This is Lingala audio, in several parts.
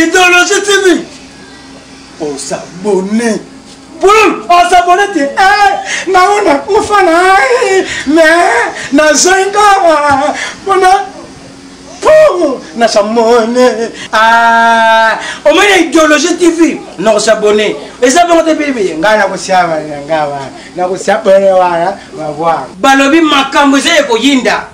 Idéologie TV osabone Boum osabone te eh, nango nakufa na mais nazongi kaka mpona pour nasamone ah, omoni idéologie tv nakosabone eza bongo te bibi ngai nakosiaba ngai wana nakosabone wana mabwana balobi makambo eza ya koyinda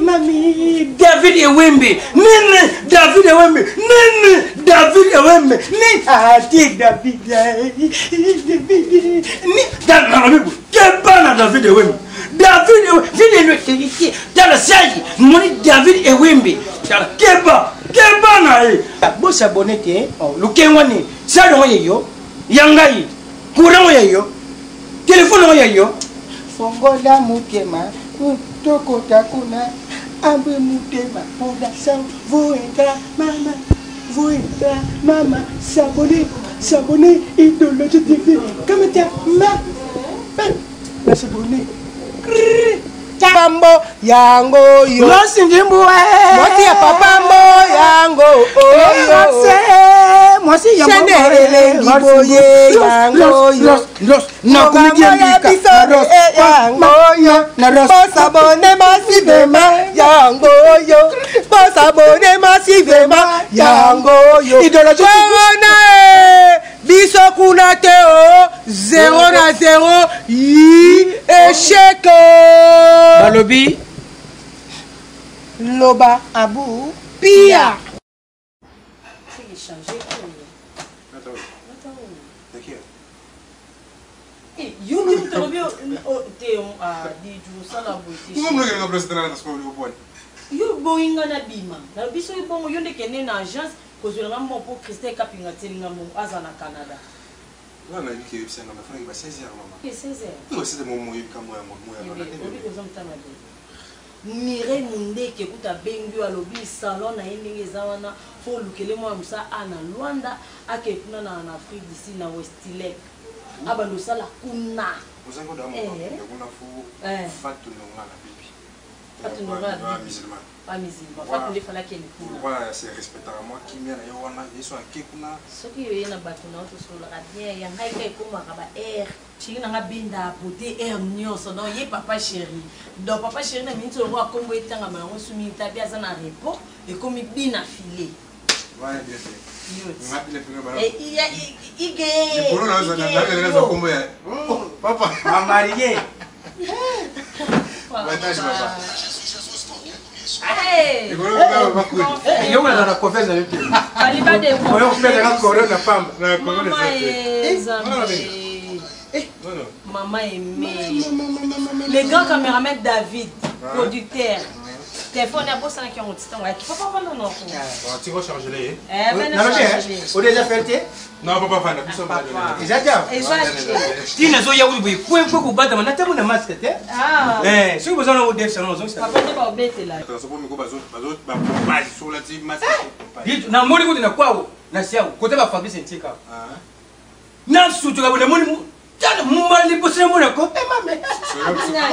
mami david ewembe nini david ewembe nini david ewembe nini ati ah, david nalobi keba na david ewembe david ewembe tala sali moni david ewembe tala keba keba na ye bosabone te oh, lukengwa nini sali yango yeyo ya ngai courant oyo ya yo telefone oyo ya yo fongola motema tokota kuna ambe motema mpona sa voenga mama voenga mama sabone sabone idologie tv kamata ma na sabone pambo yango yo mwasi ndimbu mwasi ya papa mbo yango oyo mwasi ya shene elengi boye yango yo nakomidiembika yango yo bosabone masivema yango yo bosabone masivema yango yo korona biso kuna te o 0 na 0 yi echec balobi loba abu pia yo nde moto alobi te osala boye yo boyi nga nabima nalobi soki bongo yo nde kende na agence kozwela nga mbongo mpo christelle kapinga atieli nga mbongo aza na canada Nga nayebi ke oyebisa nga mais ba 16 heures mama. Ke 16 heures. Oui, 16 heures momo oyebika moya moya lona te. Obi oza motama te. Mireille Mundeke kuta abengi yo alobi salon na ye ndenge eza wana fo olukele mwana mosala a na Luanda ake kuna na na Afrique du Sud na Westilek abanda osala kuna. Ozangi oda moko eh. kuna fo eh. Fatou Nonga na bibi. Fatou Nonga na bibi. Musulman. Ba musulman. Fatou nde fallait akende kuna. Voilà, se respectaka mwa kimia na ye wana, ye so ake kuna. Soki yo ye na bato na yo tosololaka bien, ya ngai ka ekomaka ba heure. Chéri na nga benda beauté heure nyonso donc ye papa chéri. Donc papa chéri na minute oyo akombo etangama yango su mingi tabi aza na repos ekomi bina filet. Wana bien te. Nga bina filet bana. Eh iya ige. Likolo na zo na na na kombo ya. Papa. Ma marié. Yo na confiance na yo te. Oyo kopesaka corona pamba. Maman aimée. Le grand caméraman David, producteur. Téléphone abosanaki yango ti ntango ayaki papa vanda noko. Tiko charge le. Eh, O déjà fait te? Non, papa fanda biso papa. Eza te? Eza te. Tina ezoya kutu boye kwekwe kobatama na ntango na masque te. Ah. Eh, soki boza na odefisa na ozongisa. Papa nde baobetela. Attention po miko bazo bazo ba pompage sur la ti masque. Ditu na moni kutu na kwao na siao kote ba Fabrice Ntika. Ah. Na sutuka boye namoni tala mumala liboso na mona ko eh mame.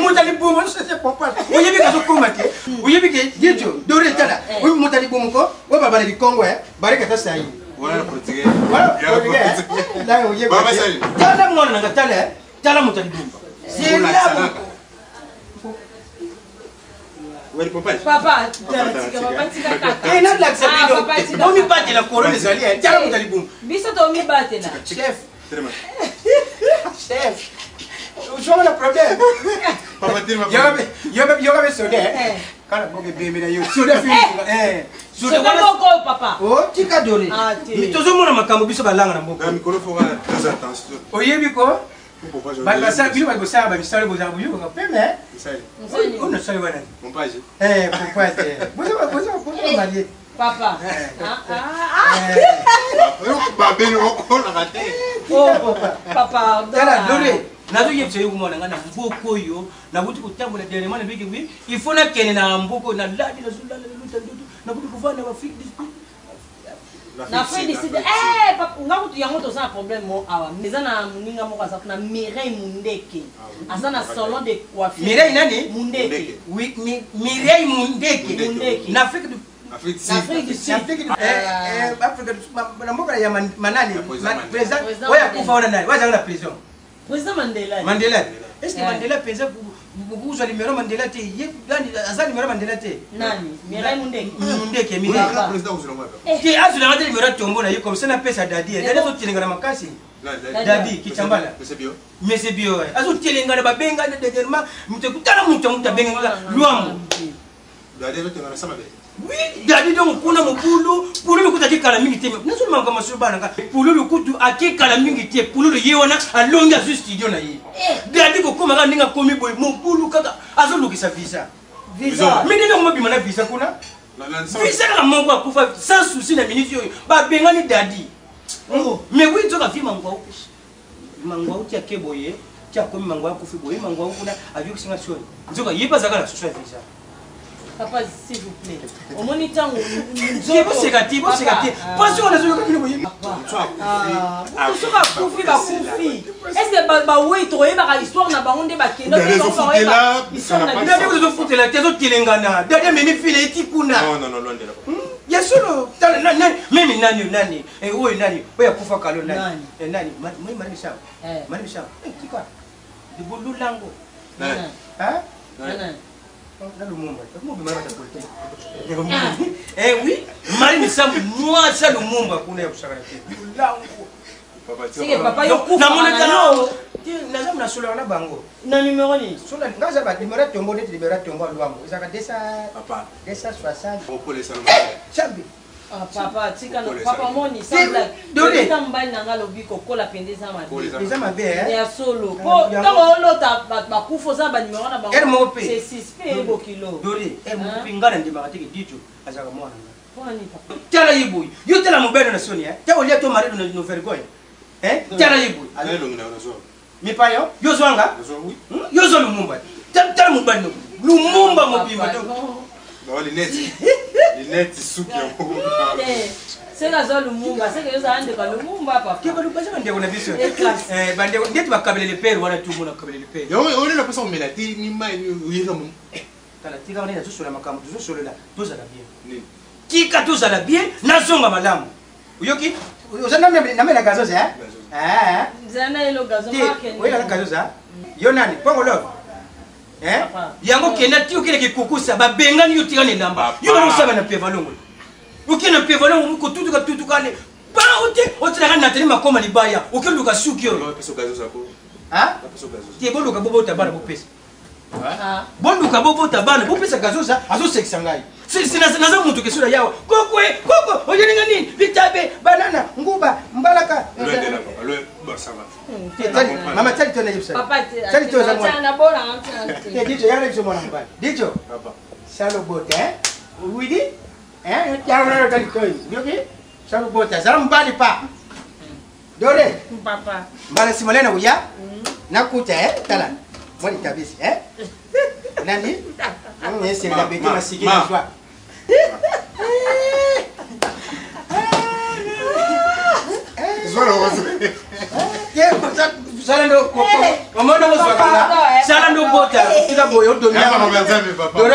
Moto libumu no c'est pompage. Oyebi kazo koma te. Oyebi ke ditu dore tala. Oyebi moto libumu ko oyo babala likongo eh bareka ta sayi. Wana portugais. Wana portugais. Là oyebi. Baba sali. Tala mwana na tala eh. Tala moto libumu. C'est là. Papa, tika papa tika kaka. Eh, nalakisa Ah, papa, bino. tika. Bomibatela corona ezali eh. Tala moto libumu. Biso tomibatela. Chef. Chef. Ozwaka na problème. Yoka be soda. Eh. Kala boke bembe na yo. Soda fi. Eh. Soda moko oyo papa. Oh, tika dore. Ah, te. Tozomona makambo biso balanga na mboka. Oyebi ko? Bato basala bino bato bosala bamisala bozala boyokaka peme. Oyo nasali wana. Eh, pompage. Boza boza boza marie. Papa. Ah, ah, ah. Oh, papa. Tala dore. Nazoyebisa yo komona ngai na mboka oyo nakuti kotambola dernièrement nabiki wi il faut nakende na mboka oyo nalali nazolala naluta ndoto nakuti kovanda na baafrike du sud na Afrique du Sud eh papa nga kutu yango toza na problème mo awa mais eza na moninga moko aza kuna Mireille Mundeke aza na salon de coiffure Mireille nani? Mundeke Oui, Mireille Mundeke. Mundeke. Na Afrique du Afrique du Sud. Afrique du Sud. Afrique na mboka ya manani président Président oyo akufa wana nani oyo azalaka na prison. Président Mandela. Mandela, est ce que Mandela mpenza bokuzwa numero Mandela te? Ye nani aza numero Mandela te? Nani? Mireille Mundeke. Mundeke. Oui, Mireille. grand président kozela ngo ya Te, azwelanga te numero ya tombo na ye comme ça napesa Dadi. Dadi azotelengana makasi. papa. Dadi Kichambala. Monsieur Bio. Mese bio azotelengana, babenga dernièrement moto tala moto moto abengaka Lwambo. Dadi azotengana sama be. Oui, Dadi. Donc kuna mobulu, Pululu kutu akekala mingi te. Nazolomaka masolo bana nga. Pululu kutu akekala mingi te. Pululu ye wana alongi, azwi studio na ye. Dadi kokóma kaka ndenge akomi boye, mobulu kaka, azolukisa visa. Visa. Me ndenge komobima na visa kuna. Na na sama. Visa kaka moko akufa sans souci na minute oyo babengani Dadi. Mais oui, nzoka vi Mangwau, Mangwau ti ake boye, ti akomi, Mangwau akufi boye. Mangwau kuna ayokisinga soni, nzoka ye mpe azalaka na susu ya visa. Papa, s'il vous plaît. Omoni ntango Te, boseka te, boseka te. Pasi wana azoyoka bino boye. Soki akufi, bakufi. Est ce bawei toyebaka histoire na bango nde bakenda? Dadi azofutela, Histoire na ça n'a pas Dadi biso. ozofutela te, azotelengana. Dadi amemi file eti kuna. Non, non, non, loin de là. Ya solo, tala nani meme nani nani oyo nani oyo akufa kalo nani? Nani? Nani moi Mari Misango. Mari Misango, tika libolulango. Nani? Hein? Nani? Na Lumumba mobima na bata politique. Eh oui, Mari Misango mwasi ya Lumumba kuna ya kosakana te, lulango. Papa, Sike papa yo kufa Namona na tala yo. te, naza nasolaka na bango. Na numero nini? Sola nga aza ba numéro ya tombo, neti numéro ya tombo ya Lwambo ezalaka 200 Papa. 260. Popole salama. Chambi. Ah, papa, tika Kokola papa ezali. moni sans blague. Dode. Eza mobali na nga alobi kokola mpenza eza mabe. Kokola eza Eza mabe, eh? Ya solo. Ah, Po yango. ntango olota bato bakufa, oza na banimero na bango. Ere moko mpe. C'est suspect, bokilo. Dori ere moko mpe nga na ndimaka teke Dijo azalaka mwana nga. Pwani papa? Tala ye boye, yo tala mobali na soni te, olia to mari no vergogne. Tala ye boye. Nani elongi na yo nazwa? Mipayo yo zwanga. Nazwa, oui. Yo zwa Lumumba. Tala mobali no Lumumba mobimba Papa, donc non. Bawa lunette. Lunette suki ya moko. Eh, seke azwa Lumumba, seke yo ozala ndeko ya Lumumba papa. Ke baza bandeko na biso. Eh, classe. Eh, bandeko ndeti bakabelele pere wana, tumona bakabelele pere. Yango oyo na posa komela te ni mai ni oyeka mo. Tala, tika wana, nazosola makambo tozosolola, tozala bien. Nini? Tika tozala bien, nazonga malamu. Oyoki oza namela gazoza? Gazoza. Nzela na yelo gazo Te. marke nini? Oyelaka gazoza yo nani pongolo? Papa. Yango kenda ti okendeke kokosa, babengani yo, tika na elamba. Papa. Yo bana osaba na pevalongo, okende na pevalongo kotutuka tutukane pa ote otelaka Natali makoma libaya, okeluka suki oyo. Pesa gazoza ko. Hein? Pesa gazoza. Te, boluka bobota bana bopesa. Ah. Boluka bobota bana bopesa gazoza, azosekisa ngai. Naza moto kesola yawa kokwe koko oyelinga nini bitabe banana nguba mbalaka. Loin de là, papa. Loin. Bon, ça va. Te, mama tali to nayebisa. Papa te. Tali to eza mwana. Na bona ntina Te. te. Dijo yaka na biso mwana mobali Dijo. Papa. Salo bota, hein? Widi, hein? Yango tali to yoki salo bota, zala mobali pa dore. Papa. Mbala nsima lena koya nakuta, eh? Tala mwa litabisi, eh? Nani eselela Ma, bete ma, masiki ma. na zwa. Zwa na wazo. Sala ndo omona ozwakanga, sala ndo bota, tika boye. Ya mama Nzambe, papa.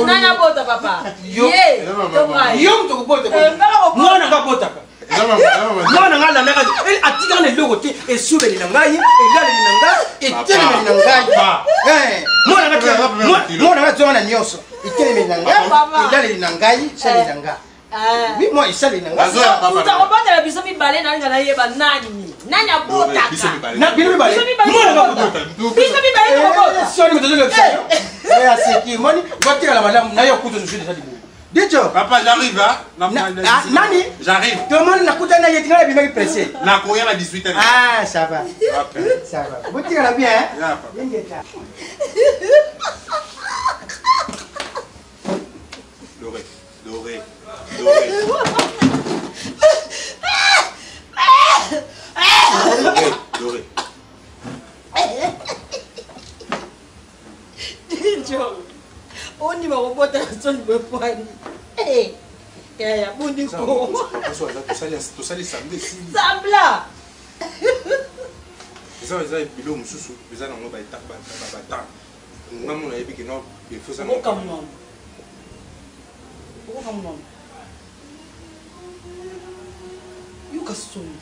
Nani abota papa? Yo. Ye. Eza mama. To ngai. Yo moto kobota. Eh, nga nakobota. Mwana nga abotaka. Eza mama, eza mama. Mwana nga alandaka, atikaka na eloko te, esubeli na ngai, elaleli na ngai, etelemeli na ngai. Papa. Eh, mwana nga Papa, papa, mwana nga azonga na nyonso, etelemeli na ngai, Papa. elaleli na ngai, esaleli na ngai. Ah. Oui, moi esaleli na ngai. Azoya papa. Moto akobotela biso mibale, nani nga nayeba nani nani abotaka? Biso mibale. Na bino mibale. Biso mibale Mwana nga tokobota. kobota. Biso mibale tokobota. Soni moto azolobisa yo. Eh, aseki moni botikala malamu na yo kutu mosusu eza libumu Dijo. Papa, j'arrive, hein. Ah, nani? J'arrive. Tomoni nakutani na ye, tingala bimaki pressé. Na koya na 18 ans. Ah, ça va. Ok. Ça va, botikala bien, hein? Ya, papa. Yengeta. Doré, doré, doré. Doré, doré. Dijo, ondima kobota na soni bwepwani yaya bondiko. Tosali samedi esili. Sambla. Eza biloko mosusu eza nango batemps nga mona nayebi ke no efo eza. Okokamwama, okokamwama. Yoka soni.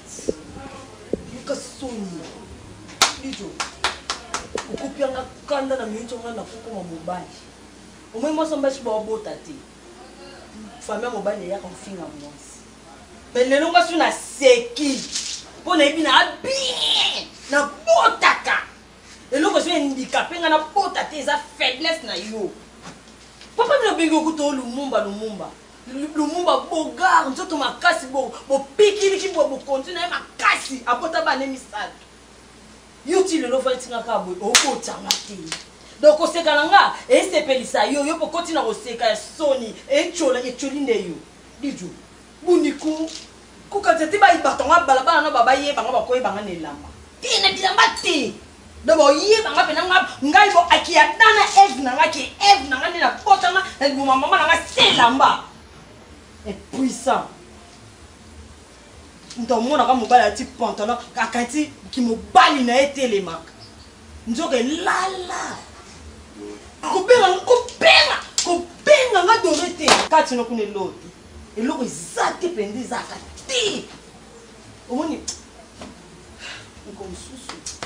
Yoka soni. Lijo. Okopianga kanda na minute nga na kokoma mobali. Omoni mwasi mbasi babota te. Famille ya mobali eyaka kofinga mwasi. Mais lelo nga su naseki mpo nayebi na bien nabotaka eloko ezo handikape nga nabota te eza faiblesse na yo papa bino obengi okuta o lumumba lumumba lumumba bogar nzoto makasi bopikiliki bo bokonzi na ye makasi abota bana misato yo ti lelo ofandi tinga kaka boye obotanga te donc koseka na nga esepelisa yo yo pokoti na koseka ya soni etyola etyoli nde yo Dijo, buniku, kokanisa te bayi bato yango balabala na babayeba nga bakoyeba nga na elamba te na bilamba te donc boyeba nga mpena nga ngai bo aki ada na eve na nga ke eve na nga nde nabotama na liboma mama na nga se elamba impuissant moto amonaka mobali alati pantalon akanisi kimobali na ye etelemaka nzoka elala kobenga kobenga kobenga nga dore te kati no kuna eloko te eloko eza te mpenza ezalaka te omoni moko mosusu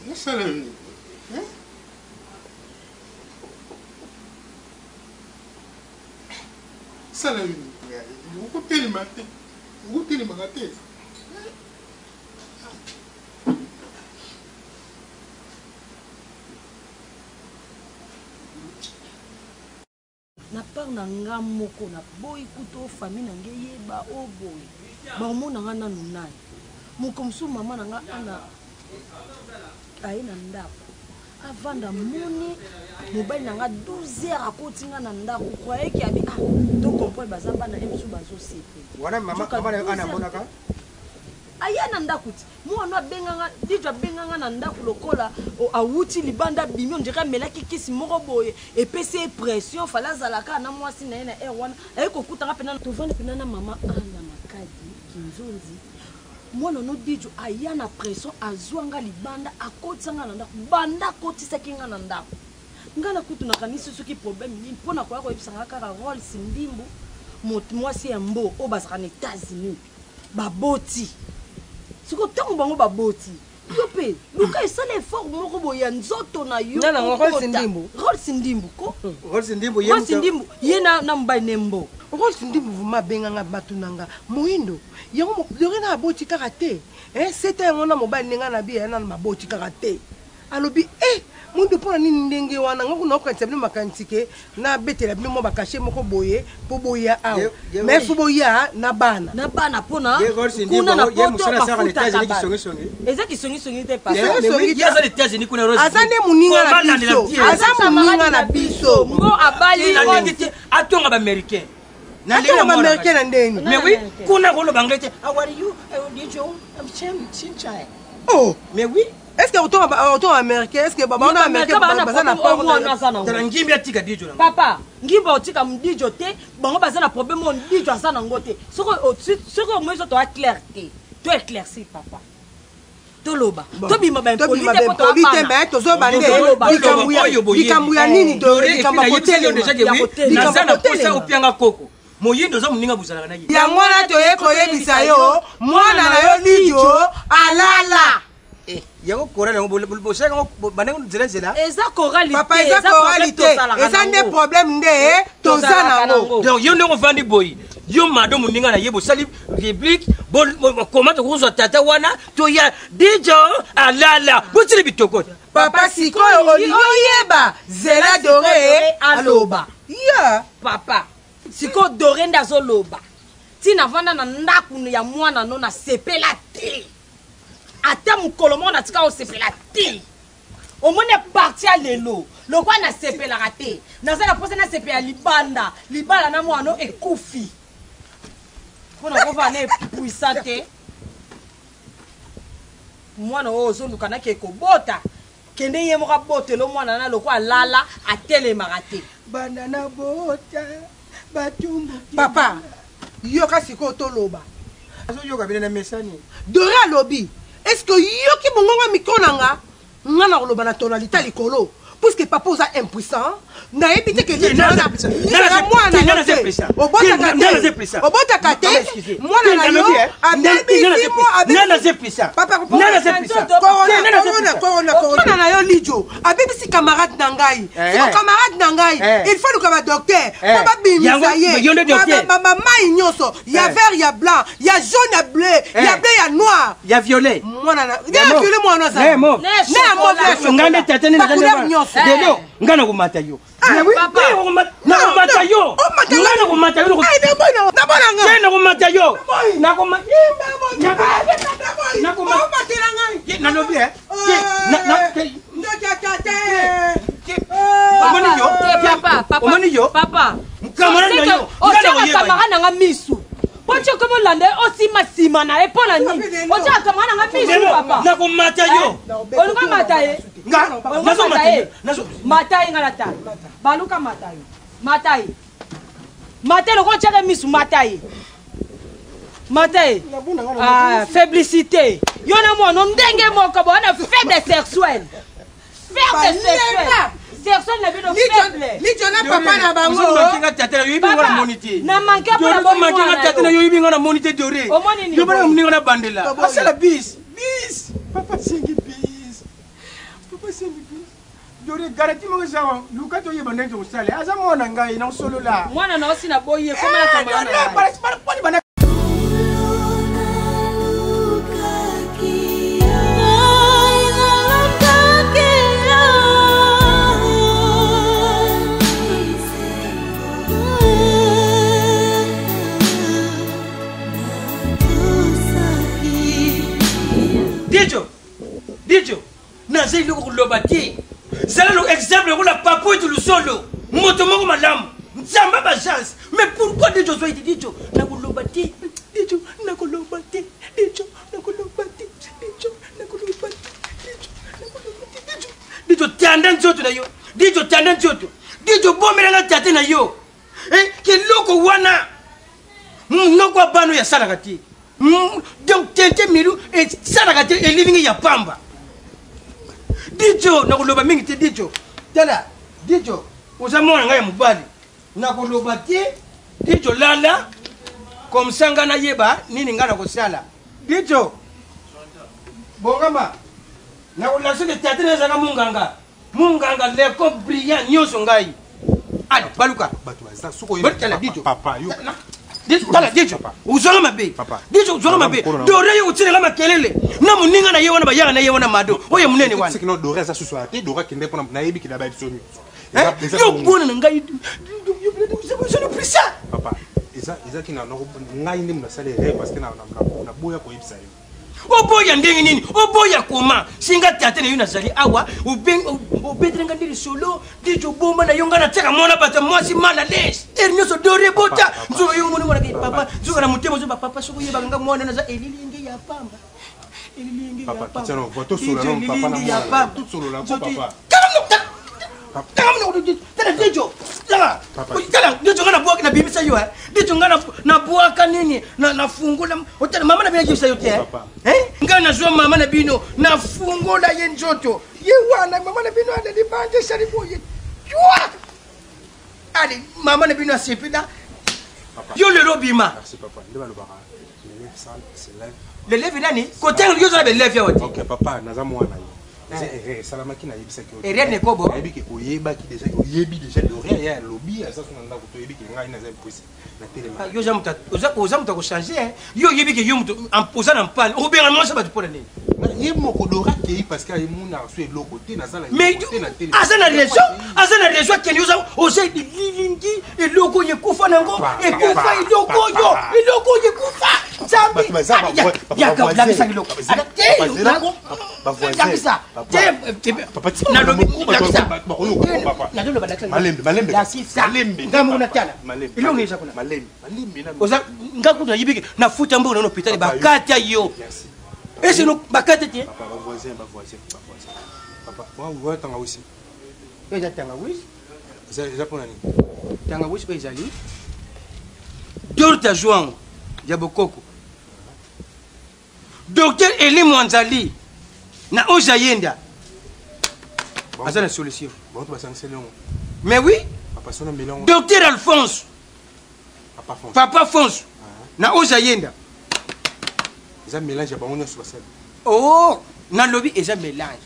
nasala nini sala nini okotelema te okotelemaka te na part na nga moko naboyi kutu o famille na nga eyeba o boye baomona nga nanu nani moko mosusu mama na nga ana aye na ndako avanda moni mobali na nga 12 heures akoti nga na ndako croyez ki abi ah to comprendre baza bana ye mosusu bazosepela wana mama mama na yo ana amonaka aya na ndako ti mwana abenganga dijo abenganga na ndako lokola awuti libanda abimi ondire amelaki kisi moko boye epesi ye pression fale azala kaka na mwasi na ye na heure wana aye kokutanga mpena tovandi mpena na mama ana makadi kinzonzi Mwana no Dijo aya na pression azua nga libanda akotisa nga na ndako banda akotisaki nga na ndako nga na kutu nakanisi soki problème nini mpo na koya koyebisa nga kaka Rolls Ndimbu mwasi ya mbo oyo bazalaka na États-Unis baboti sikoyo ntango bango baboti yo mpe luka esala effort moko boye ya nzoto na yo Rolls Ndimbu ko hmm. Rolls Ndimbu ye Rolls Ndimbu ye na na mobali ne mbo Rolls Ndimbu vraiment abenga nga bato na nga moyindo yango lorena aboti kaka te eh, seta yango na mobali ndenge na biya nanu baboti kaka te alobi eh mondo mpo na nini ndenge wana nga kuna okanisa bino makanisi ke nabetela bino mwa bakashe moko boye mpo boya awa mais fo boya na bana na bana mpona kuna na poto bafutaka eza kisongisongi te aza nde moninga na biso aza moninga na biso mbo abali atonga baaméricain nalinga baaméricain na ndeni mais oui kuna koloba anglais te how are you did you chin oh mais oui est ce que otonga américain est ce que baona américain baza na tala ngimbi atika dijo papa ngimbi otika dijo te bango baza na problème oyo dijo aza nango te soki omoi so toa clair te to éclaircir papa toloba tobima baimpoli te mais tozoba nde likambo ya nini likambo ya kotelema na posa opianga koko moyindo oza moninga bozalaka na ye yango wana toye koyebisa yo mwana na yo lijo alala Eh, yango chorale yango bosalaka yango bandaki nzela nzela eza chorale papa eza chorale te eza nde problème nde eh, toza nango donc yo ndenge ovandi boye yo mado moninga na ye bosali rubrique koma tokozwa tata wana toya dijo alala botili bitoko papa sikoyo olingi oyeba zela dore aloba ya papa sikoyo dore nde azoloba ntina avanda na ndako ya mwana no nasepela te ata mokolo moko natika kosepela te omoni parti ya lelo lokwa nasepelaka te naza na mposa nasepela libanda libala na mwana ekufi mpo na kovanda na epuisa te mwana oyo ozoluka nake kobota kende ye moko abotelo mwana na lokwa alala atelemaka te banda na bota batumbuki papa yoka sikoyo toloba azoyoka bino na mesani dore alobi est ce que yoki mongongo ya mikro na nga? Nga na koloba na tonalité likolo. Puisque papa oza impuissant, nayebi te ke na mwana na yo te. Obotaka te. Obotaka te. Mwana na yo abebisi mo abebisi. Papa corona corona corona corona na yo Lidjo abebisi camarade na ngai. Siko camarade na ngai, il faut luka ba docteur po babimisa ye. Ba mayi nyonso ya vert ya blanc ya jaune ya bleu ya bleu ya noir ya violet mwana na ya violet mwana aza ne mo ne ya mauve nga nde tata nde na couleur nyonso lelo nga na komata yo nakomata yo nga na komata yo nabona nga te nakomata yo nakomatela ngai nalobi e omoni yo omoni yo papa camarade na yo otyaka camarade na nga misu po ti okomi olanda ye osima nsima na ye mpo na nini otyaka camarade na nga misu papa nakomata yo eh? oluka mata ye mata ye mata ye nga na tala baluka mata yo mata ye mata ye lokola otyaka misu mata ye mata ye ah, faiblicité yo na mwana ndenge moko bowana faible sexuel faible sexuel sexuel na bino faible lijo na papa na bango manke tata na yo yebi nga na moni te na manke mpo na manke nga tata na yo yebi nga na moni te dore omoni nini yo bana moninga na bandela asala bis bis papa sengi bis papa sengi bis dore garanti moko eza luka toyeba ndenge tokosala aza mwana ngai na kosolola mwana na osi na boyi ekoma na kamara Dijo, Dijo, naza eloko koloba te. Zala lo exemple lokola papo etu lusolo, moto moko malamu, nzambe ba chance. Mais pourquoi Dijo ozwa ete Dijo nakoloba te, Dijo nakoloba te, Dijo nakoloba te, Dijo nakoloba te, Dijo nakoloba te, Dijo. Dijo tanda nzoto na yo, Dijo tanda nzoto, Dijo bomela nga tata na yo. Eh, keloko wana munoko ya bana oyo asalaka te donc tente milu esalaka te elilingi ya pamba dijo nakoloba mingi te dijo tala dijo oza mwana ngai ya mobali nakoloba te dijo lala komsa ngai nayeba nini ngai nakosala dijo bongama nakolakisa ke tata nazalaka monganga monganga leko brillant nyonso ngai ale baluka bato baza soki oyebi tala dijo papa yo tala dijo ozwaka mabe dijo ozwaka mabe dore yo otinaka makelele na moninga na ye wana bayaka na ye wana mado oyo monene wana no dore aza susu ate dore akende mpona nayebi kenda ba biso nyonso yo mwana na ngai je papa eza kina ngai nde moto asali erreur parce que naboya koyebisa yo Oboya ndenge nini? Oboya koma? Singa tata na yo nazali awa, obetela nga nde lisolo, dijo bomba na yo nga natiaka mwana bato ya mwasi mal à l'aise. Heure nyonso dore bota, nzoka yo omoni mwana ke papa, nzoka na motema ozoba papa soki oyebaka nga mwana naza elilingi ya pamba. Elilingi ya pamba. Elilingi ya pamba. Tala dijo, tala. Tala dijo nga nabwaka nabimisa yo eh. Dijo nga nabwaka nini? Nafungola otala mama na bino ayebisa yo te eh? Nga nazwa mama na bino nafungola ye nzoto. Ye wana mama na bino aleli banje esali boye. Twa! Ale mama na bino asepela. Yo lelo bima. Merci papa. Nde balobaka l'élève sale s'élève. L'élève nani? Kotanga yo ozala belève yawa te. Ok papa, naza mwana yo. Eza erreur esalamaki nayebisaki yo. Erreur nekobo. Nayebi ke oyebaki déjà oyebi déjà de rien ya lobi aza so na ndako toyebi ke ngai naza impossible. Na telema. Ah, yo oza moto oza moto akochange hein. Yo oyebi ke yo moto oza na mpane okobenga mwasi bato mpo na nini? Ye moko dora akei parce que ayemonaka so eloko te nazala mais aza na raison aza na raison akende oza oza elilingi eloko oyo ekufa nango ekufa eloko oyo eloko oyo ekufa nzambe lakisa biloko lakisa ngai moko natala eloko eza kuna oza nga kutu nayebi ke nafuta mbongo na hôpital bakata yo ese bakata te eza tangawisi eza mpona nini tangawisi oyo ezali dorta juango ya bokoko docteur eli mwanzali na ojayenda. Aza na solution. Mais oui. Docteur Alphonse. Papa Fonso. Na oza yenda. Eza mélange ya bango nyonso basali. Oh, nalobi eza mélange.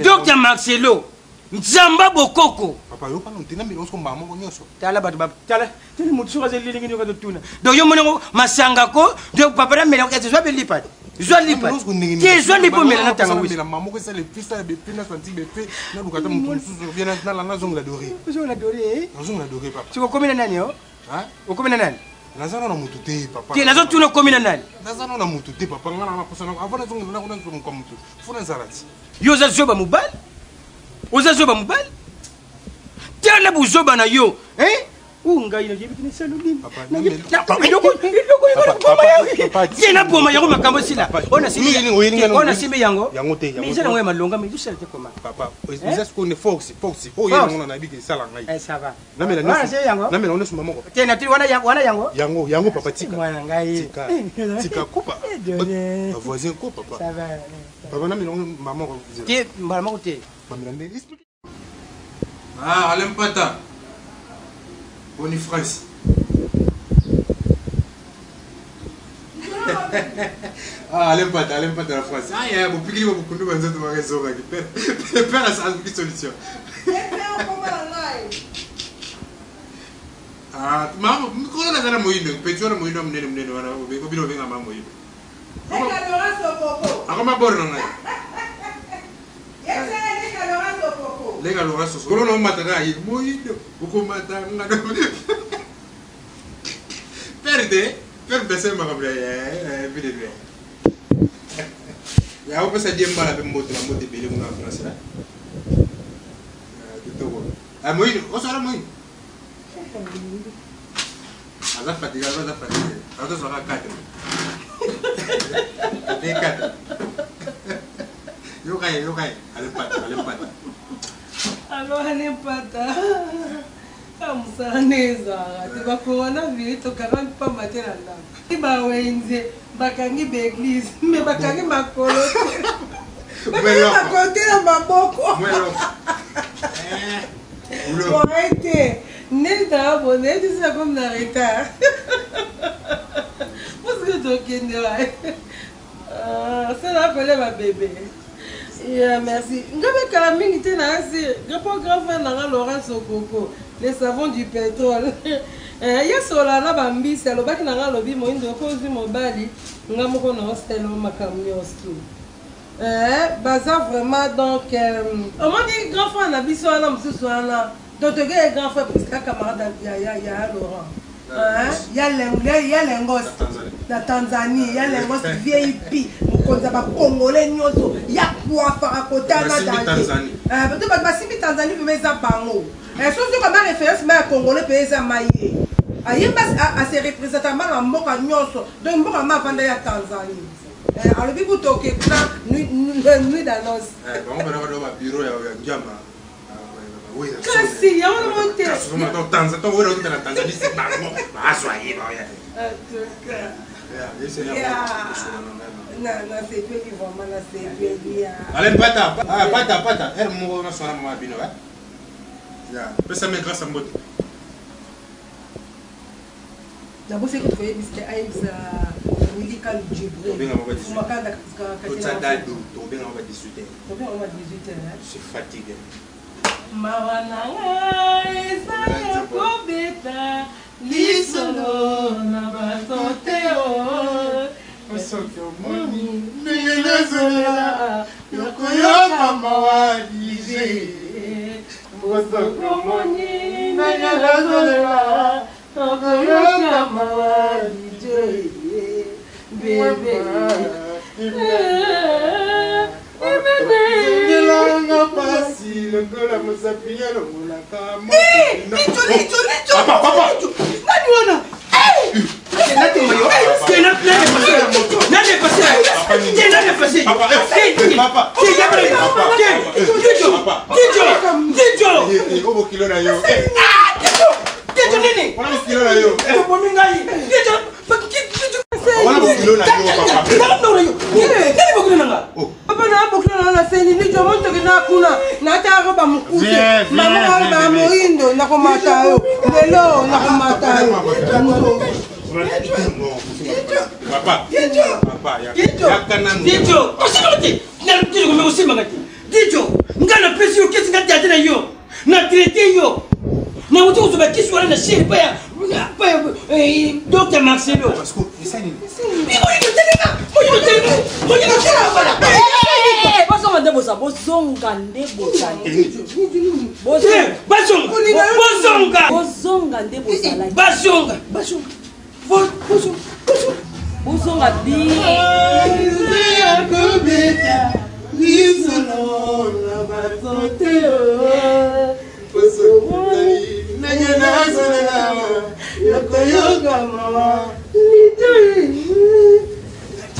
Docteur Marcelo. Nzamba bokoko. Papa yo pano tena melo soko mbama moko nyonso. Tala bato ba tala tala moto soki azali ndenge nyoka totuna. Donc yo moni yango masanga ko donc papa na mela ko zwa be lipa. Zwa lipa. Te zwa lipa mela na tanga wisi. Mela mama ko sala epi sala bepe na santi bepe na luka ta moto mosusu bien na na nazongela doré. Ozongela doré eh? Nazongela doré papa. Siko komi na nani yo? Hein? Okomi na nani? Naza na moto te papa. Te nazotuna okomi na nani? Naza na moto te papa nga na posa na avant nazongela na nazongela moto. Fo nazala ti. Yo oza zoba mobali? Oza zoba mobali? Tala buzoba na yo, hein? Oh ngai nayebi te nasala nini. Ye naboma yango makambo esila. Oyo nasimbi yango. Mais eza nango ya malonga mais ezosala te koma. Papa, eza sikoyo ne force, force. Oyo yango nayebi ke esala ngai. Eh ça va. Namela nyonso. Namela nyonso mama moko. Te na wana yango, wana yango. Yango, yango papa tika. Mwana ngai. Tika. Tika kopa. Ba voisin ko papa. Ça va. Papa namela mama moko. Te mbala moko te. Bamela nde. Ah, Alain Pata. Boni France. Ah, Alain Pata, Alain Pata la France. Ah, ya, bopikili ba bokundu ba nzoto ba ezongaki. Père, père asalaki solution. Ah, mama, mikolo naza na moyindo, petit wana moyindo monene monene wana, obeko bino obenga mama moyindo. Akoma bor na ngai. Leka Laurent Soso. Kolo na omata kaka ye moyindo, okomata nga. Père te, père Blessé makambo ya vie de loin. Ya opesa die mbala pe mbote ba mbote ebele kuna na France. Kitoko. Ah moyindo, osala moyindo. Aza fatigué, aza fatigué. Aza zwaka 4. Ate 4. Yoka ye, yoka ye. Ale pata, ale pata. Alors ale pata. Kaka mosala nde ezalaka te bacoronavirus tokangami pamba te na ndako bawenze bakangi baeglise me bakangi makolo te bakangi makolo te na maboko boye te ndenge naa bo nayebi ti nakomi na retard parce que tokende wa sala kolia babebe Yeah, merci. Nga pe kala mingi te na asi. Nga po grand frère na nga Laurent Sokoko, le savon du pétrole. Eh, ye sola na ba mbisi alobaki na nga alobi moyindo ko ozwi mobali nga moko na osala makambo nyonso. Eh, baza vraiment donc euh, omoni grand frère na biso wana mosusu wana donc toke grand frère parce que camarade ya ya ya Laurent. ya lengos na tanzanie ya lengos vip mokonzi ya bacongolais nyonso ya kwafaka kotana danger bato bato basimbi tanzanie vraimen eza bango soki ozoka ma référence ma ya congolais mpe eza ma ye ayemba ase representa ma na mboka nyonso donc mboka ma avanda ya tanzanie alobi kutu oke kuna nuit d'annonce kasi yango nango te nasepeli vraiment nasepeli ale pata pata pata ere moko naswana mama bino pesa me grâce mbote nabosaki kutu koyebisa te ayebisa wili kalu jibrimakanda tobenga ba 18 tobenga ba 18 je suis fatigué mawa na ngai eza ya kobeta lisolo na bato te o soki omoni ndenge nazolela yokoyoka mawa lije soki omoni ndenge nazolela okoyoka mawa lije bebe Zingelanga pasi lokola mosapi alongolaka nani wana obokilo na yo nini wana bokilo na yo obomi ngai wana bokilo na yo papa nani bokilo na nga kuna nataka roba mokuse mama aloba moyindo nakomata yo lelo nakomata yo. Dijo, osimaka te, Dijo osimaka te. Dijo, nga napesi yo kisi nga tata na yo, na traite yo. Nauti kozwa bakisi wana na chere pa ya Dr Marcelo. Moyindo telema, moyindo telema, moyindo telema bala. Bozonga nde boza, bozonga nde bozali. Bazonga, bozonga. Bozonga nde bozalaki. Bazonga, bazonga. Bozonga bien.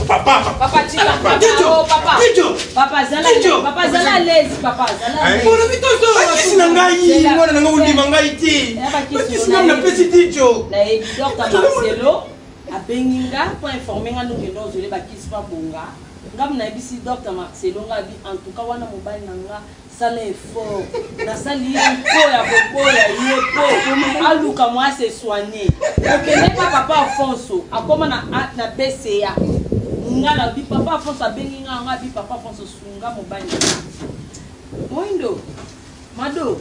Papa, Papa tika. Dijo, Papa. Dijo. Papa zala. Dijo. Papa zala l'aise papa zala. Bakisi na ngai, mwana na ngai ondima ngai te. Bakisi ngai napesi Dijo. Nayebi Dr Marcelo abengi nga mpo informe nga ndenge ozole bakisi babonga nga nayebisi Dr Marcelo nga abi en tout cas wana mobali na nga sala effort nasali ye mpo ya koboya ye mpo aluka mwa se soigner okende pa papa Afonso akoma na BCA nga nabi papa Afonso abengi nga nga abi papa Afonso sunga mobali na nga moindo mado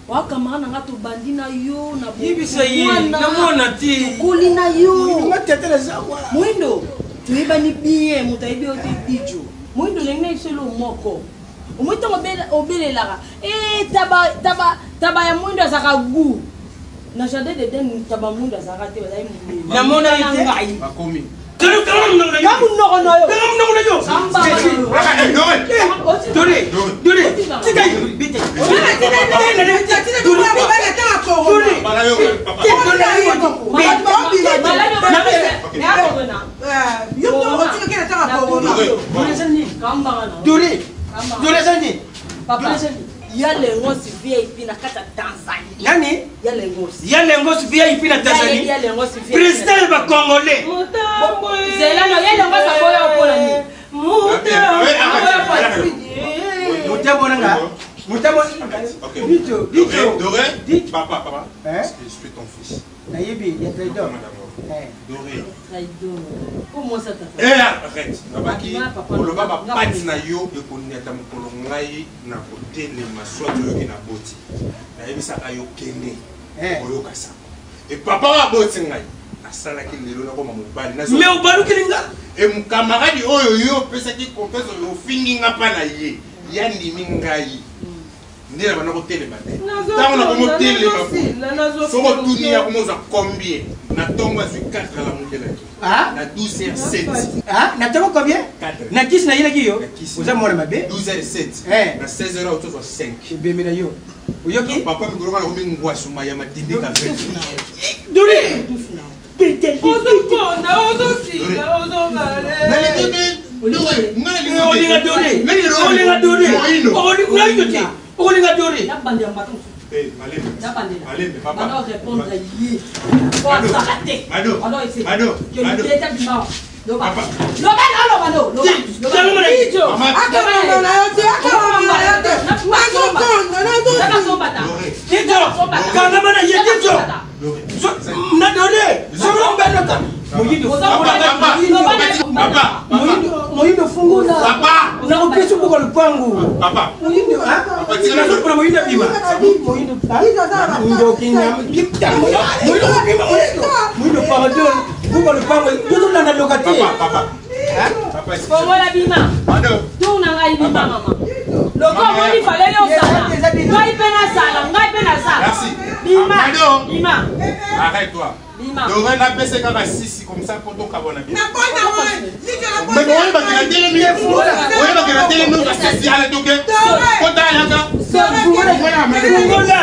wakamara na nga tobandi na yo na Yebisa ye, namona te. tokoli na yo Nga tata naza wa. moindo toyebani bien moto ayebi yo te Dijo moindo ndenge na biso elo moko omoi ntango obelelaka taba, taba, taba ya moindo azalaka gu na jardin d'Eden taba moindo azalaka te bazali monene Namona ye te. ngai bakomi. Kanga kanga monoko na yo. ka monoko na yo Kanga monoko na yo. Kamba na yo. Dore, Dore, tika ye. Bite. Dore. Bala yo, papa. Dore. Dore eza nini? Papa, ya lengos VIP na kati ya Tanzanie. Nani? Ya lengos. Ya lengos VIP na Tanzanie. Ya lengos VIP. Président ya bacongolais. Zela na ya lengos aboya mpona nini? Mutabo nanga. Mutabo. Ok. Dijo, Dijo. Doré, Dijo. papa, papa. Hein? Je suis ton fils. Nayebi, ya traidor. Moi d'abord. Eh. Doré. Traidor. Comment ça tata? Eh, arrête. Nabaki, Nga papa, oloba nga bapati papa. na yo ekoniata mokolo ngai na kotelema soit oyoki na boti nayebisaka yo kende Eh. oyoka sango e papa oyo aboti ngai asalaki lelo nakoma mobali nazo- Mais obalukeli nga. e camarade oyo yo opesaki confiance oyo ofingi nga mpa na ye ya ndimi ngai nde na banda kotelema te ntango nakomotelema soki otuni ya komozwa combien na ntongo azwi 4 alamukelaki Ah? na 12h07 Ah, na ntango combien? Quatre. Na kisi nayelaki yo. Na kisi. Oza mwana mabe. 12h07 Eh. na 16h otozwa 5 Ebemi na yo. Oyoki? papa mikolo nga nakomi ngwasuma ya matindika Dore. Olinga Dore. Olinga Dore. Olinga te. Olinga Dore. Nabandela mbata mosusu. Nabandela. Banda répondre ye. Po azala te. Mado. Banda ese. Mado. Que Mado. luteta bima. Loba. Papa. Loba na loba no. Loba. Loba. Dijo. Akamama na yo te, akamama na yo te. Nazokonda, nazokonda. Dijo. Kangama na ye Dijo. Na Dore. Solo mbenoka. Moyindo. Papa. Moyindo, moyindo fungola. Papa. Nakopesi mboka lupangu. Papa. Moyindo, ah? Nazopona moyindo abima. Moyindo, ah? Ndoki nyama. Moyindo kobima, moyindo. Moyindo pardon. Mboka lupangu. Tozolanda loka te. Papa, Ah? papa. Fongola bima. Mado. Tour na ngai bima mama. Loko omoni fale yo osala. Ngai mpe nazala, ngai mpe nazala. Merci. Bima. Mado. Bima. Arrête-toi. Bima. Doré napesi kaka sisi comme ça po tokabona bien. Nakonda wana. Mais oyebaki na telemi oyebaki na telemi oza sisi ala toke kota yaka Fungola. Fungola.